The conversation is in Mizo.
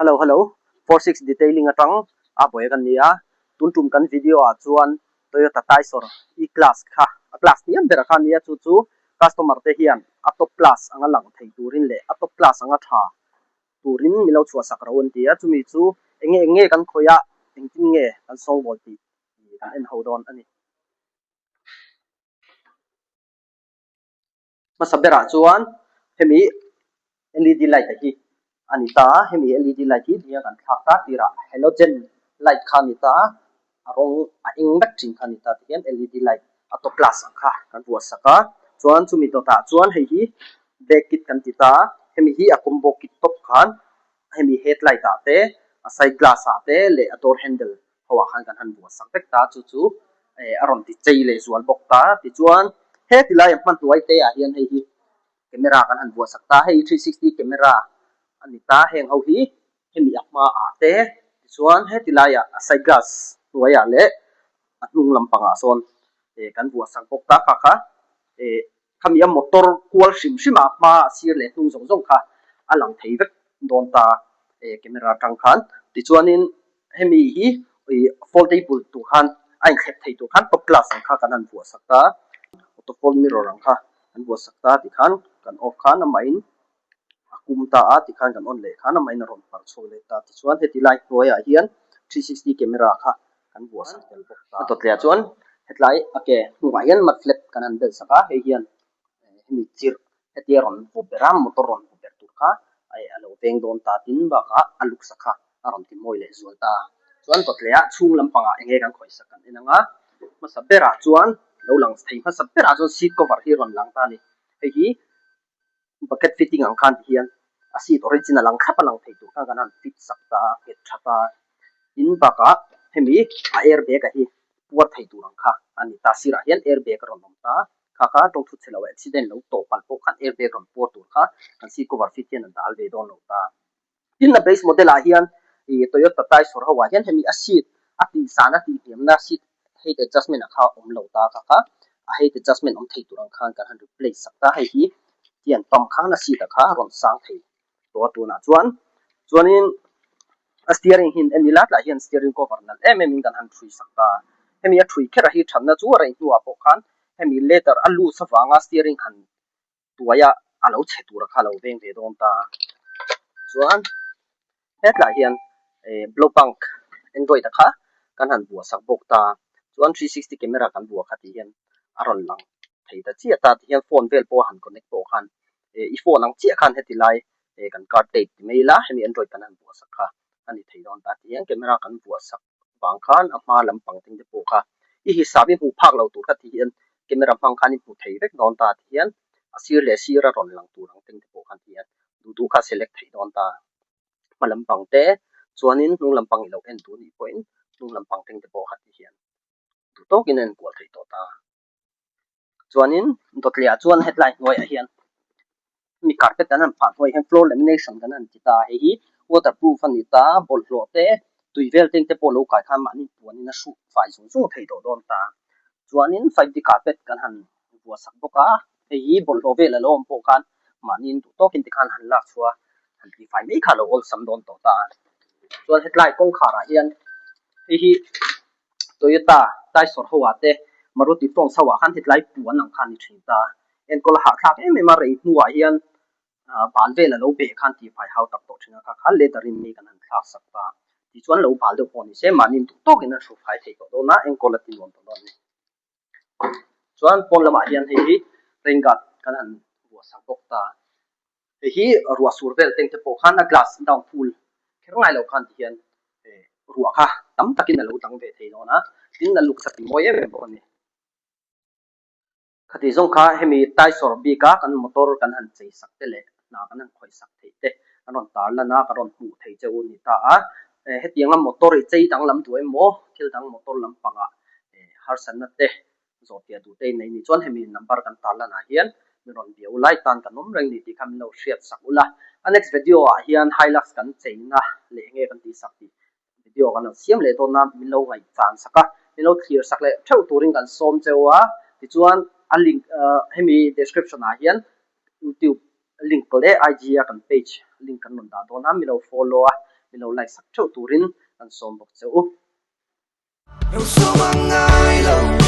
Hello hello 46 detailing atang a buai kan ni a tun tum kan video ah chuan Toyota Taisor E class kha a class hniam ber kha a ni a chu chu customer te hian a top class anga lang thei turin leh a top class anga tha turin min lo chhuah sak ro an ti a chumi chu enge eng nge kan khawih a engtin nge kan sawngbawl tih kan en ho dawn a ni. Hmasa berah chuan hemi led light a hi a ni ta a, hemi led light hi nia kan thlak ta tirah halogen light kha a ni ta a, a rawng a eng vek thin kha a ni ta tihian led light a top glass ang kha kan vuah sak a, chuan chumi dawtah chuan hei hi back kit kan ti ta a, hemi hi a combo kit tawp khan hemi headlight ah te a side glass ah te leh a door handle ho ah khan kan han buah sak vek ta chu chu eh a rawn ti chei leh zual bawk ta tichuan heti lai a hmanhnuai te ah hian hei hi camera kan han buah sak ta hei 360 camera a ni ta heng ho hi hemi a hma ah te tichuan heti lai ah a side glass hnuai ah leh a hnung lampang ah sawn eh kan buah sak bawk ta kha kha eh Khami a motor kual hrim hrim a hma a sir leh hnung zawng zawng kha a lang thei vek dawn ta e camera atang khan. Tichuanin hemi hi ih foldable tur khan a inthlep thei tur khan top glass ang kha kan han vuah sak ta, auto fold mirror ang kha kan vuah sak ta tikhan kan off khan amahin a kum ta a tikhan kan on leh khan amahin a rawn parh chhuak leh ta. Tichuan heti lai hnuaiah hian 360 camera kha kan buah sak tel bawk ta. A dawt leh ah chuan hetlai a ke hnungah hian mud flap kan han bel sak a, hei hian hemi chirh hetia rawn vu ber a, motor rawn vu ber tur kha a lo veng dawn ta tin bakah a luk sak kha a rawn ti mawi leh zual ta. Chuan dawt leh ah chhung lampangah eng nge kan khawih sak kan en ang a, hmasa berah chuan lo lang thei hmasa berah chuan seat cover hi a rawn lang ta a ni. Hei hi Bucket fitting ang khan ti hian a seat original ang thlap a lang thei tur khan kan han fit sak ta a, nghet tha ta a. Tin bakah hemi a air bag a hi puar thei tur ang kha a ni ta. Sirah hian air bag a rawn awm ta a, kha kha tawng thut chhe lo accident lo tawh palh pawh khan air bag rawn puar tur kha kan seat cover fit hian a dal ve dawn lo ta. Tin a base model ah hian ih Toyota Taisor ho ah hian hemi a seat a tih san a tih hniamna seat height adjustment ah kha a awm lo ta kha kha a height adjustment awm thei tur ang khan kan han replace sak ta hei hi hian pump khan a seat ah kha a rawn sang thei tawh a tunah chuan chuanin a steering hi en ila tlaiah hian steering cover nalh em em in kan han thui sak ta hemi a thui kher a hi thatna chu a rei hnuah pawh khan hemi leather a loose avanga steering han tuaia a lo chhe tura kha a lo veng ve dawn ta. Chuan hetlaiah hian eh blow pump android a kha kan han buah sak bawk ta. Chuan 360 camera kan buah kha tih hian a rawn lang thei ta chiah ta ti hian phone vel pawh a han connect pawh khan eh i phone ang chiah khan heti lai eh kan card tape ti mai ila hemi android kan han buah sak kha a ni thei dawn ta ti hian camera kan buah sak vang khan a hma lampang ding te pawh kha i hisap i hmuh phak lo tur kha ti hian camera hmang khan i hmu thei vek dawn ta ti hian a sir leh sir a rawn lang tur ang teng te pawh khan ti hian duh duh kha select theih dawn ta. Hma lampang te chuanin hnung lampang i lo en duh anih pawhin hnung lampang teng te pawh kha ti hian duh tawkin a enkual theih tawh ta. Chuanin dawtliah chuan hetlai hnuaiah hian mi carpet an han phah hnuaiah hian floor lamination kan han ti ta a, hei hi waterproof a ni ta, bawlhhlawh te tui vel teng te pawh lo kai khan mahni puanin a hruk fai zung zung thei tawh dawn ta. Chuanin 5D carpet kan han vuah sak bawk a, hei hi bawlhhlawh vel a lo awm pawh khan mahniin duh tawkin tikhan han lak chhuah a, han tih fai mai kha a lo awlsam dawn tawh ta. Chuan hetlai kawngkharah hian hei hi Toyota Taisor ho ah te Maruti Fronx ho ah khan hetlai puan ang kha a ni thin ta. Enkawl a hahthlak em em a, rei hnuah hian bal vel a lo beh khan tihfai hau tak tawh thin a, kha kha leather in mi kan han thlak sak ta. Tichuan lo bal deuh pawh ni se mahni duh tawkin an hrufai thei tawh dawn a, enkawl a ti nuam tawh dawn a ni. Chuan pawn lamah hian hei hi rain guard kan han vuah sak bawk ta. Hei hi ruah sur vel teng te pawh khan a glass down full kher ngai lo khan tihian ruah kha tam takin a lo dang ve thei dawn a, tin a luk sa ti mawi em em bawk a ni. Khati zawng kha hemi Taisawr bika kan motor kan han chei sak te leh hna kan han khawih sak theih te kan rawn tar lan a, ka rawn hmuh thei che u ni ta a. Hetianga motor i chei danglam duh emaw thil dang motor lampangah harsatna te Zawhpiah duh te in nei ni chuan hemi number kan tar lan ah hian min rawn bia ulai tan kan awm reng ni tih kha min lo hriat sak ula. A next video ah hian Hilux kan cheina leh enge kan tih sak tih video kan rawn siam leh dawn a, min lo ngaihchan sak a, min lo thlir sak leh theuh turin kan sawm cheu a. Tichuan a link hemi description ah hian youtube link leh IG a kan page link kan rawn dah dawn a, min lo follow a. Min lo like sak theuh turin kan sawm bawk che u. Rosawm a ngai lo.